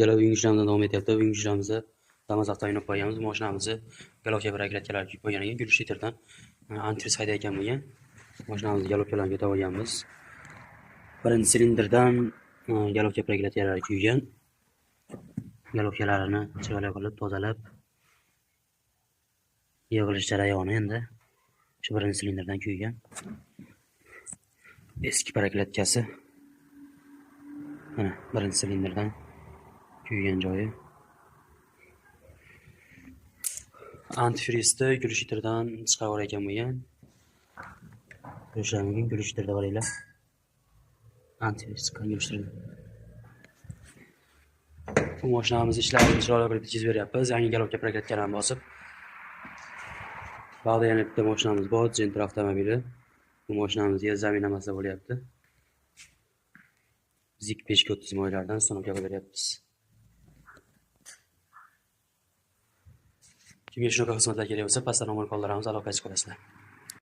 Ikkala bugungi ishlarimiz davom etyapti. Bugungi ishlarimizni Damas avtomobilini qo'yganmiz. Mashinamizni golovka braketlari kuyib qolgan ekan. Gulishterdan antifriz haydayotgan bo'lgan. Mashinamizni golovkalarini ko'tarib olganmiz. Birinchi silindrdan golovka braketlari kuygan. Golovkalarini chiroyli qilib tozalab yig'ilish jarayoni endi. Shu birinchi silindrdan kuygan. Eski braketkasi. Mana birinchi silindrdan kuygan joyi. Antifrizni gulishterdan chiqarib yuborgan bo'lgan. Ko'rishlar mumkin, gulishterda qaranglar. Antifriz chiqqan gulishterdan. Bu mashinamiz ishlarini chiroyli qilib yetkazib beryapmiz. Yangi golovka braketkalarini bosib. Bag'da yana bitta mashinamiz bor, Gentra avtomobili. Bu mashinamizga zamin namasi bo'lyapti. Zik 530 moylardan stanovka qilib beryapmiz. Kimga shunaqa xizmatlar kerak bo'lsa, pastda nomer qoldiramiz, aloqaga chiqa olasizlar.